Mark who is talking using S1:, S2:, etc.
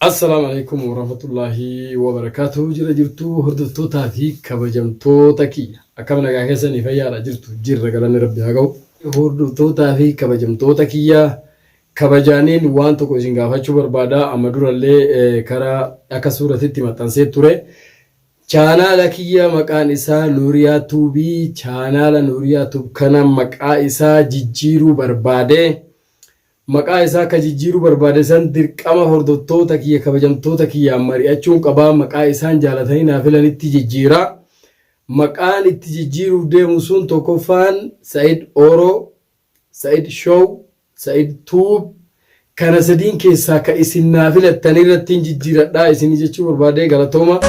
S1: Assalaamu alaikum warahmatullaahi wabarakaatuhu. Jira jirtuu, hordoftootaa fi kabajamtoota kiyya? Akkam, nagaa keessanii? Fayyaadha jirtu? Jirra, galanni Rabbi haa ga'u. Hordoftootaa fi kabajamtoota kiyya, kabajaaniin waan tokko isin gaafachuu barbaada. Amma durallee karaa akka suuratitti maxxansee ture. Chaanaala kiyya maqaan isaa Nuuriyaa Tuubii, chaanaala Nuuriyaa Tuub kana maqaa isaa jijjiiruu barbaade. Maqaa isaa ka jijjiiruu barbaade san dirqama hordoftoota kiyya kabajamtoota kiyyaan mari'achuun qaba. Maqaa isaan jaalatanii naa filanitti jijjiira. Maqaan itti jijjiiruuf deemu sun tokkoffaan Sa'id Oro, Sa'id Show, Sa'id Tuub. Kana sadiin keessaa ka isin naa filattan irrattiin jijjiiradhaa isinii jechuu barbaade. Galatooma.